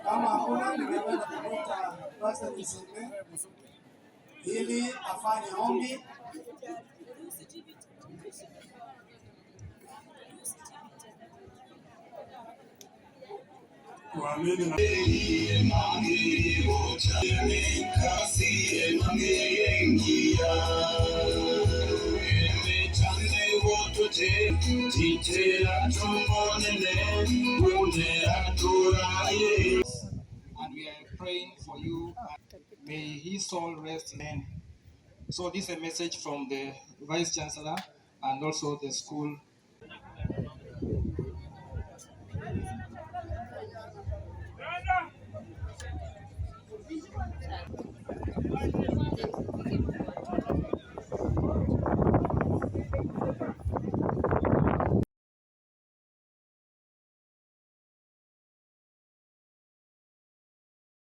Kama hakuna, ningependa kumwita Pastor Kisime ili afanye ombi. Kuamini na And we are praying for you. May his soul rest in. So this is a message from the Vice Chancellor and also the school.